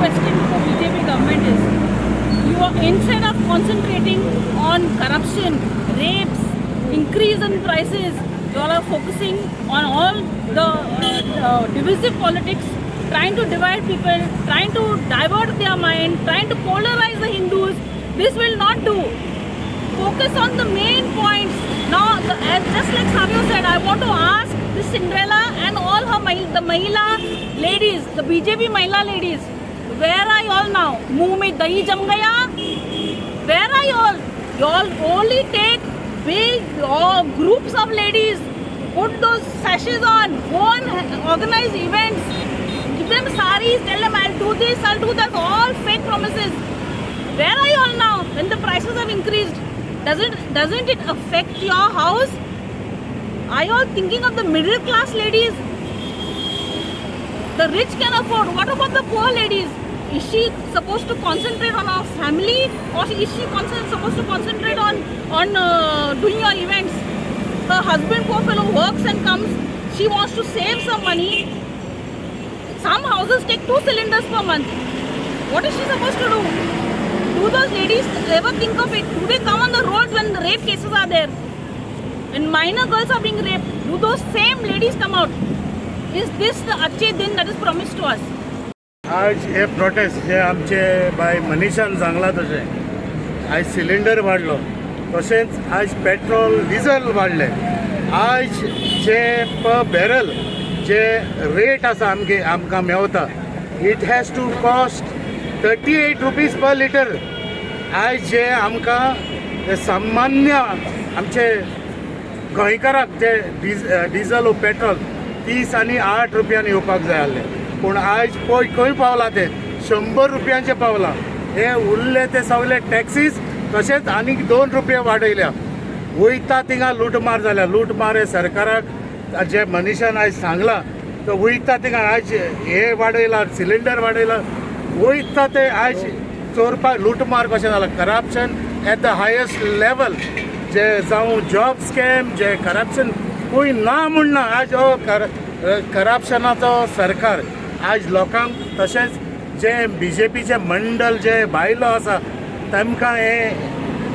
question for BJP government is, you are, instead of concentrating on corruption, rapes, increase in prices, you all are focusing on all the divisive politics, trying to divide people, trying to divert their mind, trying to polarize the Hindus. This will not do. Focus on the main points. Now, as just like Savio said, I want to ask this Cinderella and all her the Mahila ladies, the BJP Mahila ladies, where are you all now? मुंह में दही जम Gaya? Where are you all? You all only take big groups of ladies, put those sashes on, go and organize events, give them saris, tell them, "I'll do this, I'll do that," all fake promises. Where are you all now when the prices have increased? Doesn't it affect your house? Are you all thinking of the middle class ladies? The rich can afford. What about the poor ladies? Is she supposed to concentrate on our family, or is she supposed to concentrate on doing your events? Her husband, poor fellow, works and comes. She wants to save some money. Some houses take two cylinders per month. What is she supposed to do? Do those ladies ever think of it? Do they come on the roads when the rape cases are there? When minor girls are being raped, do those same ladies come out? Is this the अच्छे दिन that is promised to us? आज हे protest जे आमचे बाय मनीषान सांगलां तशें, आयज cylinder वाडलो, तशेंच आयज पेट्रोल डिझल वाडलें. आयज जे पर बॅरल जे रेट आसा आमगे आमकां मेवता, it has to cost ₹38 per litre. आयज जे आमकां जे सामान्य आमचे गोंयकाराक जे डिझल ओ पेट्रोल 30 आनी 8 रुपयान येवपाक जाय आसलें, पूण आयज पळय खंय पावलां तें, 100 रुपयांचें पावलां. हे उरले ते सगळे टॅक्सीस, तशेंच आनीक 2 रुपया वाडयल्या. वयता थिंगा लुटमार जाल्या. लुटमार हे सरकाराक जे मनीषान आयज सांगलां, तो वयता थिंगा आयज हे वाडयला, सिलिंडर वाडयला, वयता ते आयज चोरपाक लुटमार कशें जालां. Corruption at the highest level, जे जावं जॉब स्कॅम, जे करप्शन खंय ना म्हूण ना. आयज हो करप्शनाचो सरकार आयज लोकांक, तशेंच जे बीजेपीचे मंडल जे बायलो आसा तेमकां हे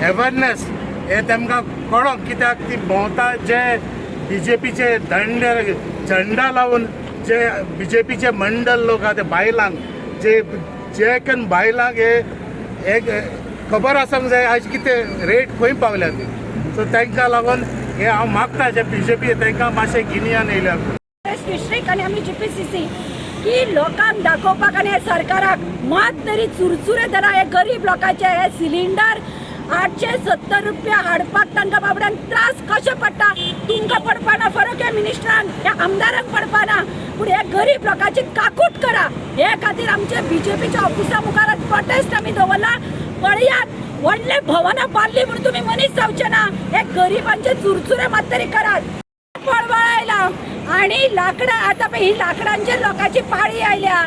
एवेरनेस हे तेमकां कळोंक, कित्याक ती भोंवता जे बीजेपीचे दंड झंडा लावन, जे बीजेपीचे मंडल लोक आहा ते बायलांक जे जे कन बायलांक हे एक खबर आसूंक जाय आयज कितें रेट खंय पावल्या ती. सो तांकां लागून हे हांव मागता, जे बीजेपी तांकां मातशें गिन्यान येयल्या. डिस्ट्रिक्ट आनी आमी जीपीसीसी की लोकांक दाखोवपाक आनी हे सरकाराक मात तरी चुरचुरे धरा. हे गरीब लोकांचे हे सिलिंडर 870 रुपया हाडपाक तांकां बाबड्यांक त्रास कशे पडटा. तुमकां पडपाना फरक, हे मिनिस्टरांक, हे आमदारांक पडपाना, पूण हे गरीब लोकांची काकूट करा. हे खातीर आमचे बीजेपीच्या ऑफिसा मुखार प्रोटेस्ट आमी दवरला. पळयात, व्हडले भवनां बांदली म्हणून तुमी मनीस जावचे ना. हे गरिबांचे चुरचुरे मात तरी करात. पळवळ आयला आणि लाकडां आतां पळय ही लाकडांचेर लोकांची पाळी आयल्या.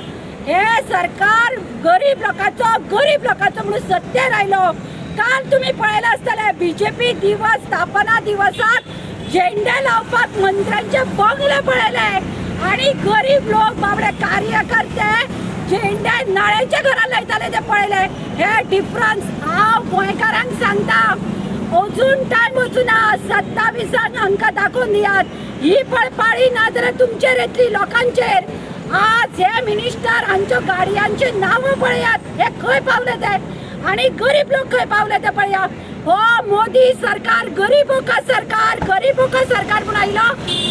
हे सरकार गरीब लोकांचो, गरीब लोकांचो म्हणून सत्तेर आयलो. काल तुम्ही पळयलं आसतलें, बीजेपी दिवस स्थापना दिवसाक झेंडे लावपाक मंत्र्यांचे बंगले पळयले आणि गरीब लोक बाबडे कार्यकर्ते झेंडे नळ्यांच्या घरात लायताले ते पळयले. हे डिफरन्स हांव गोंयकारांक सांगता, अजून टायम वचूना. 27 हांकां दाखोवन दियात. ही पळपाळी ना जाल्यार तुमचेर येतली, लोकांचेर. आज हे मिनिस्टर हांच्यो गाडयांची नांवां पळयात, हे खंय पावले ते आणि गरीब लोक खंय पावले ते पळया. हो मोदी सरकार गरीबों का सरकार, गरीबों का सरकार म्हणून आयलो,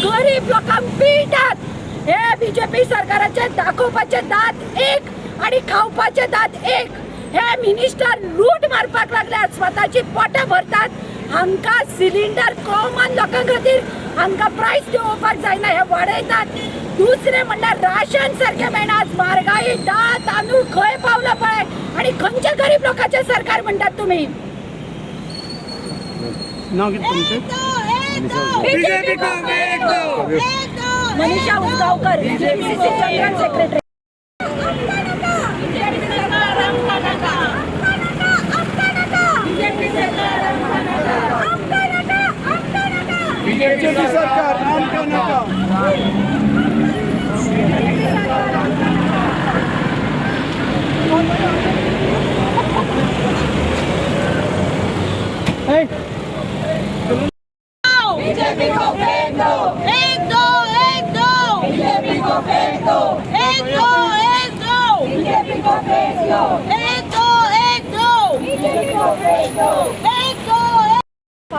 गरीब लोकांक पिळटात. हे बीजेपी सरकाराचे दाखोवपाचे दांत एक आणि खावपाचे दांत एक. हे मिनिस्टर लूट मारपाक लागल्यात, स्वताची पोटां भरतात. हांकां सिलिंडर कॉमन लोकां खातीर हांकां प्रायस देंवोवपाक जायना, हे वाडयतात. दुसरें म्हणल्यार राशन सारकें मेळना. आज म्हारगाई, दाळ तांदूळ खंय पावला पळय. आणि खंयच्या गरीब लोकांचें सरकार म्हणटात तुमी? नाव कितें तुमचें? बीजेपी को एक दो. मनीषा उसगावकर, बीजेपीसी जनरल सेक्रेटरी. BJP सरकार आमकां नाका. बीजेपी सरकार आमकां नाका. बीजेपी सरकार आमकां नाका. दो। एक दो, एक दो। बीजेपी को भेज दो। एक दो, एक दो। बीजेपी को भेज दो। एक दो।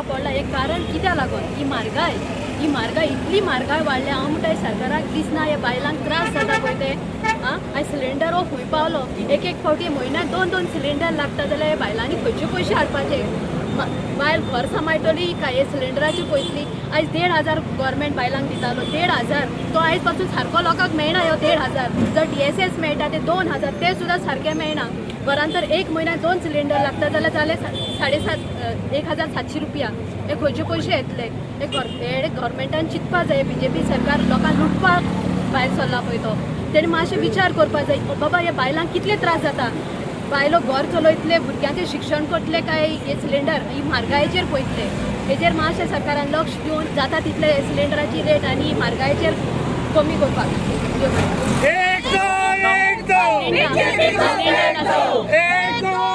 पडला एक कारण कित्याक लागून ही म्हारगाय, ही म्हारगाय, इतली म्हारगाय वाडल्या. हांव म्हणटा सरकाराक दिसना हे बायलांक त्रास जाता पळय ते. आं, आयज सिलिंडर हो खंय पावलो? एक एक फावटी म्हयन्याक दोन दोन सिलिंडर लागता जाल्यार हे बायलांनी खंयचे पयशे हाडपाचे? बायल घर सांबाळटली काय हे सिलिंडराचे पयतली? आयज 1500 गोवोरमेंट बायलांक दितालो, 1500, तो आयज पासून सारको लोकांक मेळना. ह्यो 1500 जर डीएसएस मेळटा ते 2000, ते सुद्दां सारके मेळना. घरान तर एक म्हयन्याक दोन सिलिंडर लागता जाल्यार जाले 750, 1700 रुपया. हे खंयचे पयशे येतले? हे हे गव्हर्मेंटान चिंतपा जाय. बीजेपी सरकार लोकांक लुटपाक भायर सरला पळय तो, तेणी मातशें विचार करपाक जाय, बाबा ह्या बायलांक कितले त्रास जाता. बायलो घर चलयतले, भुरग्यांचें शिक्षण करतले काय हे सिलिंडर ही म्हारगायेचेर पळयतले? हेजेर मातशें सरकारान लक्ष दिवन जाता तितले सिलिंडराची रेट आनी म्हारगायेचेर कमी करपाक. एक दो, एक दो। सिलिंडर. एक दो।